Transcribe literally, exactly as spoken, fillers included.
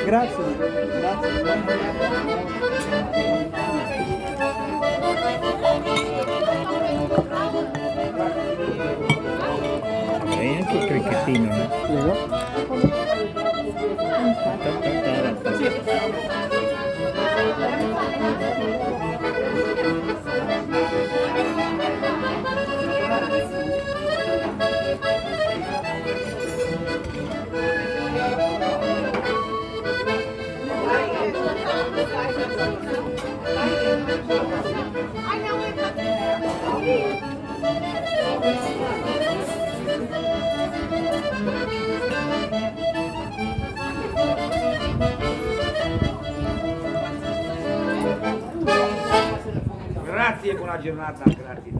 Grazie, grazie. E anche el cricchettino, eh? Prego. Grazie e bona giornata, grazie.